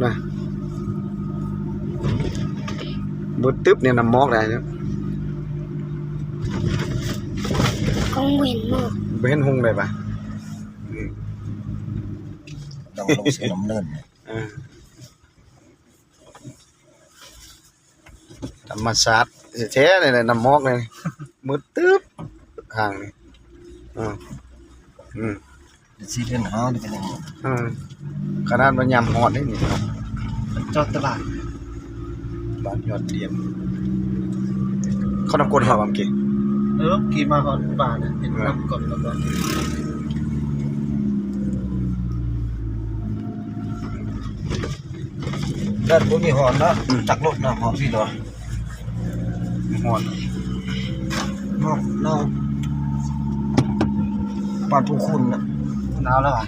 ນະ ມືດຕຶບນີ້ ນ້ຳໝອກໄດ໋ເນາະ ຂອງເຫັນໝອກ ບໍ່ເຫັນຮຸ່ງໄດ້ປະ? ອືມ ຕ້ອງລົງເສືອນ້ຳເນີນ ເອີ ທຳມະຊາດແທ້ໆ ນີ້ແຫຼະ ນ້ຳໝອກນີ້ ມືດຕຶບ ທາງນີ້ ອືມ ອືມ ຊິເປັນຫາ ຫຼືເປັນຫຍັງ ເອີ ຂະໜາດວ່າຍາມຮ້ອນນີ້ ນີ້ ຈອດຕະຫຼາດ ບ້ານຍອດດຽນ ເຂົານຳກົດເຮົາບາງກີ້ ເອີ ຂີ່ມາຮອດບ້ານ ເຫັນນຳກົດແລ້ວກໍ ແດດບໍ່ມີຮ້ອນນະ ອືມ ຈັກລົດນະ ຮ້ອນພີ້ເນາະ ຮ້ອນ ເນາະ ໜາວ ປານຜູ້ຄຸນນະ ໜາວແລ້ວຫວາ?